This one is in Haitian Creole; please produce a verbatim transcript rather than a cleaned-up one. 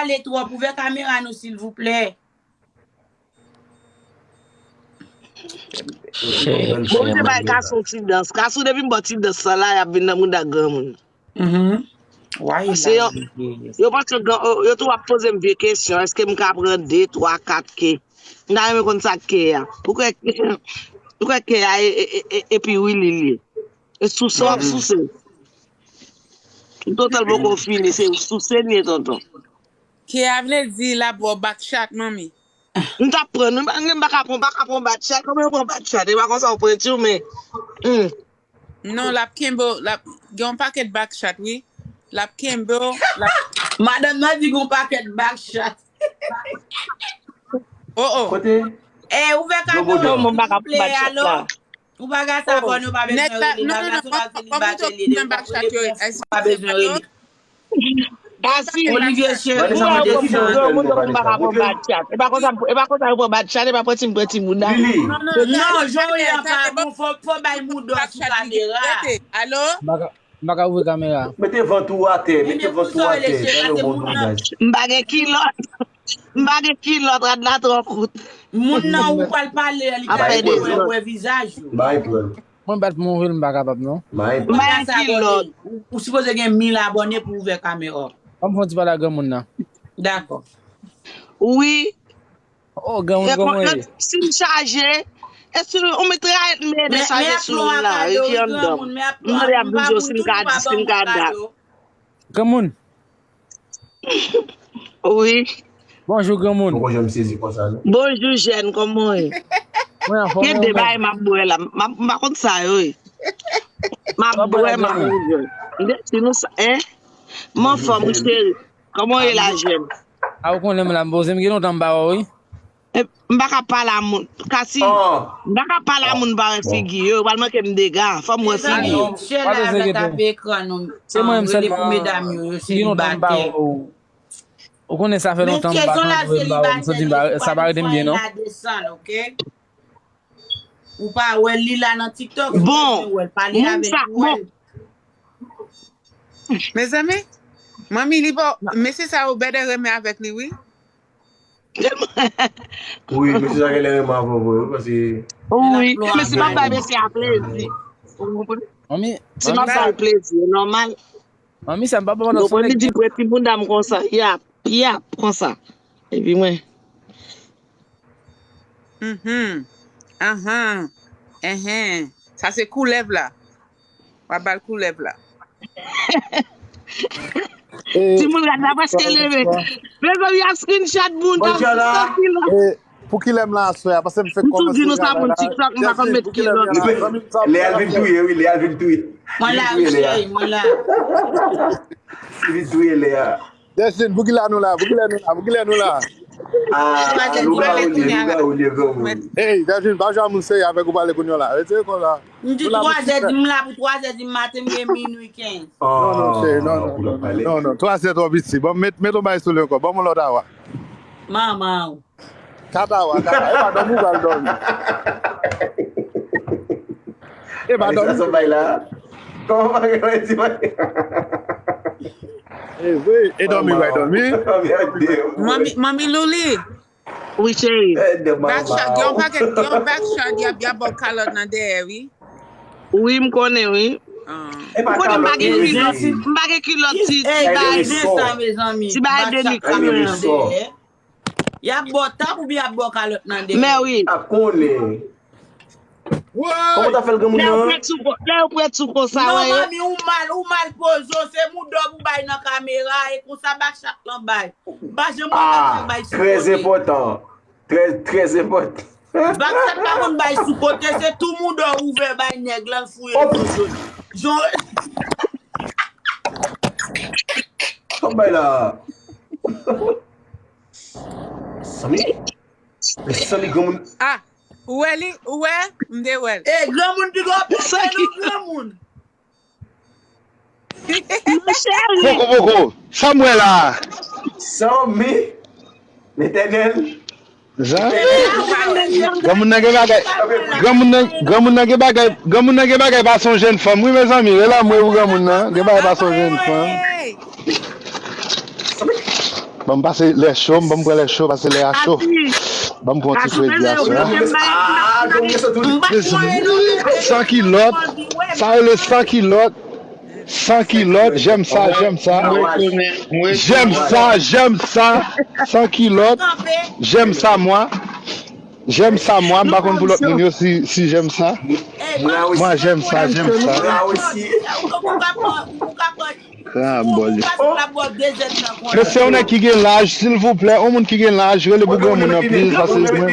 pale twòp, ouvè kamera nou silvouplè. Bon, se bay Kasou ti dans. Kasou depi m ba w ti dans sa la, y ap vin nan mouda granmoun. Mhm. Why Se yo, yo panse yo, yo tou ap poze m vye kesyon. Èske m ka pran de, twa, kat ke? M ta renmen konn sa k ke a. Ou kwè, ou kwè ke a e, e, e, e, epi wi li li. E souse w ap souse. M total poko fini, se souse li ye tonton. Ke a vle di l ap ba w back chat, manmi. M t ap pran, m pa ka pran, pa ka pran back chat. Kòman yo pran back chat? E pa konsa yo pran ti w, men. Hmm. Non, l ap kenbe w, l ap gen yon pakèt back chat, wi. L ap kenbe w, l ap. Madanm nan di gen yon pakèt back chat. Oh, oh. Kote? Eh, ouvè kamera w silvouplè, alo. Ou pa ka sa bon, nou pa bezwen rele. Vanessa se li batè li, depi w ap rele prens, ou pa bezwen rele. Olivier chéri, ou pa bezwen rele. E pa konsa, e pa konsa yo pran back chat, e pa pran ti, pran ti mouda. Non, jan w ye a pa bon, fò, fò bay mouda w sou kamera. Alo? M pa ka ouvri kamera. Mete vant ou atè, mete vant ou atè. Gade yon bon langaj. M pa gen kilòt. M pa gen kilòt, rad la twò kout. Moun nan ou pral pale a, li ka wè, wè vizaj ou. Bay pran. Mwen bat mwen ouvri l, m pa kapab non. Bay M pa gen kilòt. Ou, ou sipoze gen mil abòne pou ouvè kamera. Ban m fè yon ti pale ak granmoun nan. Dakò. Wi. Oh, granmoun, kòman ye? Si m chaje, e si ou met rayèt m ede chaje sou moun la, ki anndan. M mande ap di yo si m ka di, si m ka dat. Granmoun. Wi. Bonjou, granmoun. Poko janm sezi konsa, non. Bonjou, jèn, kòman w ye? Mwen anfòm. Gen de bagay m ap bwè la. M ap, m pa konn sa yo, wi. M ap bwè, m ap bwè. Si nou sa, en? M anfòm, wi, cheri. Kòman w ye la, jèn? A, ou konnen m la, m poze, m gen lontan m pa wè w, wi. M pa ka pale a moun. Kasi, m pa ka pale a moun pa wè figi yo. Yo pral manke m dega. Fò m wè figi yo. Share live la, tape ekran nou. Se mwen menm sèlman. Rele pou medam yo, yo selibatè. Ou konnen sa fè lontan m pa tande w, m pa wè w, m santi m pa, sa pa rete m byen, non. Ou pa wè li la nan TikTok, ou bezwen wè l, pale avèk li pou wè l. Mezanmi, manmi, li pa, mesye sa yo bèdè renmen avèk li, wi. Wi, mesye sa genlè renmen avè w, wi, paske. Wi, mesye m ap bay mesye a plezi. Ou konprann? Manmi, si m ap bay plezi, e nòmal. Manmi, sa m pa pandan son nèg. Li di preti mouda m konsa, yap, yap, konsa. Epi mwen. Mhm. Ahan. Enhen. Sa se koulèv la. W ap ba l koulèv la. Timoun rad la prèske leve. Mezanmi, y ap screenshot moun nan sou kilo. Pou kilè m la aswè a? Paske m fèk kòmanse travay la. M tou di nou sa, moun TikTok, m pa konn met kilòt. Lè a vin touye, wi, lè a vin touye. Mwen la, wi, cheri, mwen la. Li vin touye lè a. Destin, pou kilè nou la, pou kilè nou la, pou kilè nou la? Ah, lougarou li ye, lougarou li ye, granmoun. Hey, Destin, pa jwe a moun serye avèk ou pale kounye a la. Retire kò w la. M di twazè, di m la pou twazè di maten, m gen minui kenz. Non, non, cheri, non, non, non, non, twazè twò piti. Bon, met, met yon bagay sou li ankò. Ban m yon lòt awa. Manman w. Kat awa, kat awa. E pa dòmi w pral dòmi. E pa dòmi. Sa bay la. Kòman bagay la di bagay? E vre, e dòmi w pral dòmi. Manmi, manmi Louli. Wi, cheri. Backshot, gen yon pakèt, gen yon backshot, y ap, y ap ba w kalòt nan dèyè, wi. Wi, m konnen, wi. Ou konnen m pa gen kilòt, m pa gen kilòt ti, ti bagay. Ti bagay de nwi kanmenm. Y ap ba w tap oubyen y ap ba w kalòt nan dèyè? Men wi. A konnen. Kòman w ta fè l granmoun nan? Lè yo prèt sou konsa, wè yo. Non, manmi, ou mal, ou mal poze w, se mouda w pou bay nan kamera, e konsa backshot lan bay. M pa janm wè backshot bay sou kote. Trè enpòtan. Trè, trè enpòtan. Backshot pa konn bay sou kote, se tou mouda w ouvè bay nèg lan, l fouye tou zòn. Jan. Kòman bay la? Samy? Samy granmoun. Ah, ou wè li? Ou wè? M te wè l. E granmoun pi gwo pase nou granmoun. Poko, poko. Sa m wè la? Samy. Letènèl. Zan. Granmoun nan gen bagay. Granmoun nan, granmoun nan gen bagay. Granmoun nan gen bagay pa son jèn fanm. Wi, mezanmi. E lanmou pou granmoun nan. Gen bagay pa son jèn fanm. Ban m pase lè cho, ban m pran lè cho, pase lè a cho. Ban m pran ti fredi a sou la. San kilòt, sa rele san kilòt. San kilòt, j'aime ça, j'aime ça. J'aime ça, j'aime ça. San kilòt, j'aime ça, moi. J'aime ça, moi. M pa konn pou lòt moun yo si, si j'aime ça. Moi, j'aime ça, j'aime ça. Kran bòl. Men se yon nèg ki gen laj, silvouplè, yon moun ki gen laj, rele pou granmoun nan plis, paske mwen.